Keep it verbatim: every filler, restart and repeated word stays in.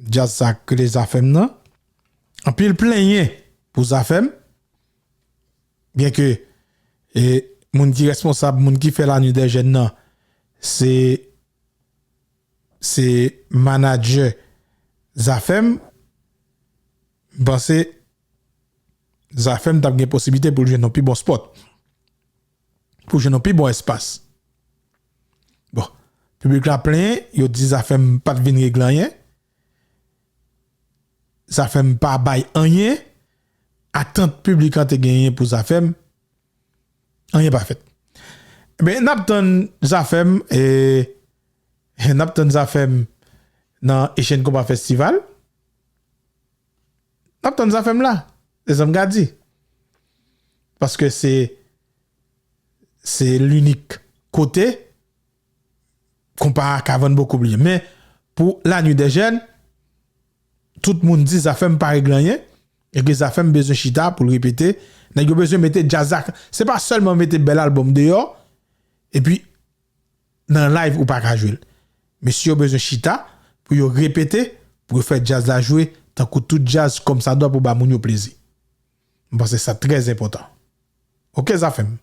djaz sa k rele Zafèm nan. Anpil plenyen pou Zafèm. Byen ke e, moun ki responsab, moun ki fè La Nuit des Jeunes nan, se se manadjè Zafèm, m panse Zafèm t ap gen posiblite pou l jwenn yon pi bon spot, pou l jwenn yon pi bon espas. Bon, piblik la plenyen, yo di Zafèm pa t vin regle anyen, Zafèm pa bay anyen, atant piblik la te genyen pou Zafèm, anyen pa fèt. Ebyen, n ap tann Zafèm, e, n ap tann Zafèm nan Echenn Konpa Festival. N ap tann Zafèm la, se sa m ka di. Paske se, se linik kote konpa a ka vann bokou byen. Men, pou La Nuit des Jeunes, tout moun di Zafèm pa regle anyen, e ke Zafèm bezwen chita pou l repete. Nèg yo bezwen mete djaz la. Se pa sèlman mete bèl albòm deyò, epi nan live ou pa ka jwe l. Mesye yo bezwen chita pou yo repete, pou yo fè djaz la jwe tankou tout djaz kòmsadwa pou ba moun yo plezi. M panse sa trè enpòtan. Oke, Zafèm.